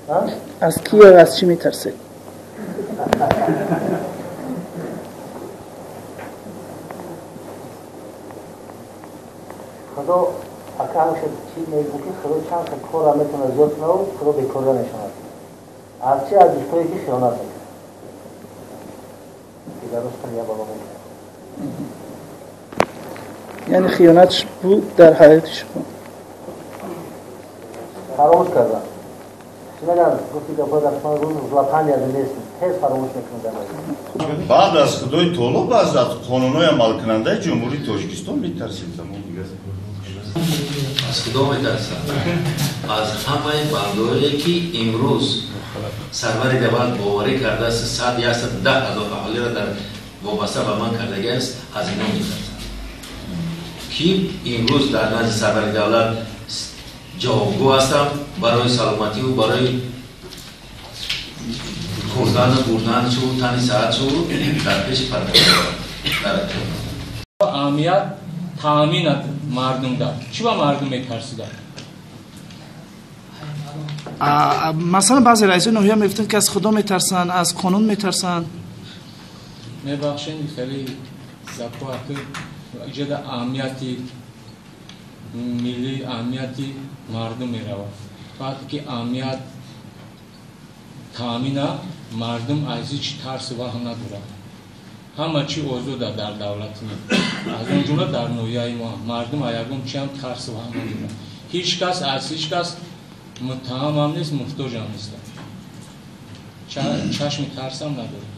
Аз ки ё аз чӣ метарсед? Худо ака ҳамеша чӣ мегӯ, ки Худо чанд та корра метавонад зиёд кунаву Худо бекорра мешавад. Аз чи? Аз дӯстое, ки хиёнат мекунад, дигаростан я бало мекунад. Яъне хиёнат буд дар ҳаёти шумо? Фаромӯш кардам. Чӣ мегӯянд, гуфти гапҳои дар рӯз лапанди аз нест, тез фаромӯш мекунад. Баъд аз Худои Таоло, баъз аз қонунҳои амалкунандаи Ҷумҳурии Тоҷикистон метарсем, тамом дигар. Аз Худо метарсам, аз ҳамаи бандое, ки имрӯз сарвари давлат боварӣ кардааст, 110 000 аҳолиро дар вобаста ба ман кардагиаст, аз ино метарсам, ки имрӯз дар назди сарвари давлат ҷавобгӯ ҳастам барои саломативу барои хӯрдану бурданшу, тани саҳатшу дар пеши Парвардигор. Амният таъминат мардумда, чӣ ба мардум метарсиданд? Масалан, баъзе раисои ноҳия мегуфтанд, ки аз Худо метарсанд, аз қонун метарсанд. Мебахшед, хеле закоату иҷода аҳамияти миллӣ, аҳамияти мардум меравад. Вақте ки амният таъмина, мардум аз ҳеҷ тарсу ваҳм надорад. Ҳама чӣ озода дар давлати мо, аз он ҷумла дар ноҳияи мо. Мардум аз ягон чиам тарсу ваҳм надорад. Ҳеҷ кас аз ҳеҷ кас муттаҳамам нест, муҳтоҷам нестам, чашми тарсам надорад.